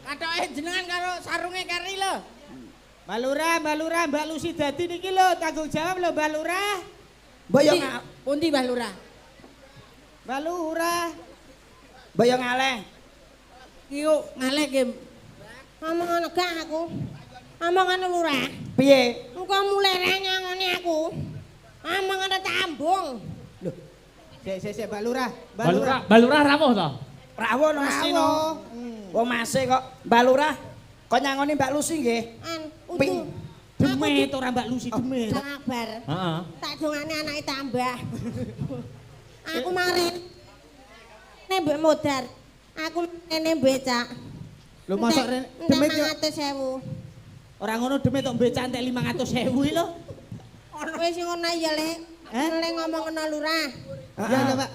S2: Kathoke jenengan karo sarunge keri lho. Mbak Lurah, Mbak Lurah, Mbak Lusi dadi niki lho, tanggung jawab lho Mbak Lurah.
S1: mbok yo
S2: Pundi Mbak Lurah? Mbak Lurah.
S1: mbok yo ngaleh.
S2: Iki kok ngaleh ki.
S5: Omong ana gak aku. Omong ana lurah.
S1: Piye?
S5: Engko mulai ra nyangoni aku. Omong ana tambung.
S3: Sik, sik, sik, Mbak Lurah.
S4: Mbak Lurah, Mbak Lurah rawuh to?
S1: Rawuh no mesti no. Wong mase kok Mbak Lurah kok nyangoni Mbak Lusi nggih.
S5: An
S1: Ping.
S5: udu.
S2: Demit ora Mbak Lusi demit.
S5: Kabar.
S4: Heeh.
S5: Tak dongane anake tambah. Aku mare ne mbek modar. Aku rene becak.
S2: Lho mosok rene demit yo
S5: 500.000.
S2: ora ngono demit kok becak entek 500.000 iki lho.
S5: Wis ngono ya, Le.
S2: Eh?
S5: Le ngomong ngono lurah.
S3: Ya, ya, Pak.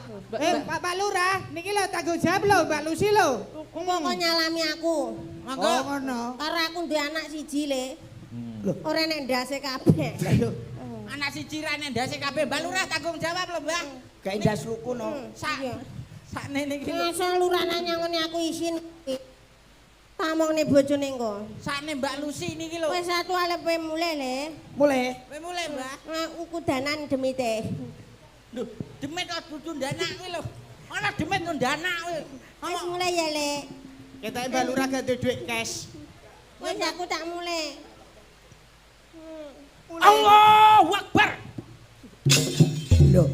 S3: Pak Pak Lurah, niki lho tanggung jawab lho Mbak Lusi lho.
S5: Kok nyalami aku.
S2: Monggo.
S3: Oh, ngono.
S5: Karo aku duwe anak siji, Le. Ora nek ndase kabeh.
S2: Anak siji ra nek ndase kabeh Mbak Lurah tanggung jawab lho, Mbak.
S1: Gak ndas luku no.
S2: Sak
S5: Iya.
S2: sakne niki lho.
S5: Masa lurah nang nyangoni aku isin. Tamongne bojone engko.
S2: Sakne Mbak Lusi niki lho.
S5: Wis satu alepe mulih, Le.
S1: Mulih.
S2: Kowe mulih, Mbak.
S5: Aku kudanan demite.
S2: Lho, demit kok dudu ndanak kuwi lho. Ana demit kok ndanak kuwi.
S5: Wis mulih ya, Le.
S3: Ketoke Mbak Lurah gak duwe duit cash.
S5: Wis aku tak mulih.
S2: Allahu Akbar.
S1: Lho.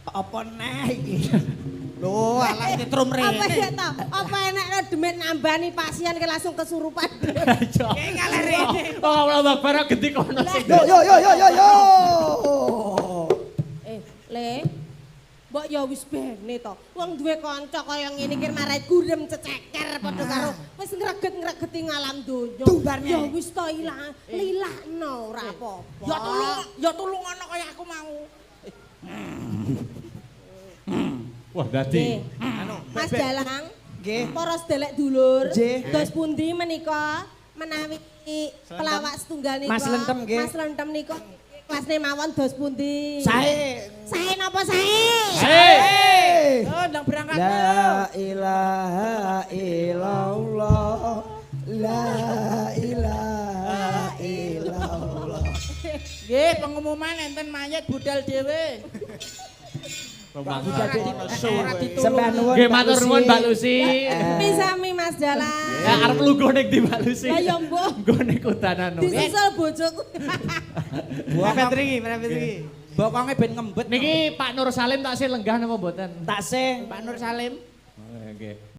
S1: Apa neh iki?
S3: Lho, alah nyetrum
S5: Apa
S3: rene.
S5: ya to? Apa enak lo demit nambani pasien ke langsung kesurupan.
S2: Kayak ngalah rene.
S4: Oh, Allahu Akbar genti kono sing.
S1: Yo yo yo yo yo yo.
S5: Le. Mbok ya wis bene to. Wong duwe kanca kaya ngene iki marai gurem ceceker padha karo wis ngreget-ngregeti ngalam donya.
S1: Tumbarnya.
S5: Ya wis to ilang, lilakno ora apa-apa.
S2: Ya tulung, ya tulung ana kaya aku mau.
S4: Wah, dadi.
S5: Nggih. Mas Dalang,
S1: Nggih.
S5: para sedelek dulur,
S1: Nggih.
S5: dos pundi menika menawi pelawak setunggal nika.
S1: Mas Lentem, nggih.
S5: Mas Lentem nika kelasne mawon dos pundi?
S1: Sae.
S5: Sae napa sae?
S4: Hei.
S2: Oh, ndang berangkat lho.
S1: La ilaha illallah. La ilaha illallah.
S2: Nggih, pengumuman enten mayat budal dhewe. Ora ditulung.
S1: Sembah nuwun.
S4: Nggih, matur nuwun Mbak Lusi.
S5: Sami Mas Dalang.
S4: Ya arep lungguh ning ndi Mbak Lusi?
S5: Lah ya mbuh.
S4: Nggo ning kudanan.
S5: Disusul bojoku.
S3: Mepet riki, mepet riki.
S2: Bokonge ben ngembet.
S4: Niki Pak Nur Salim tak sih lenggah napa mboten?
S1: Taksih
S2: Pak Nur Salim.
S4: Nggih.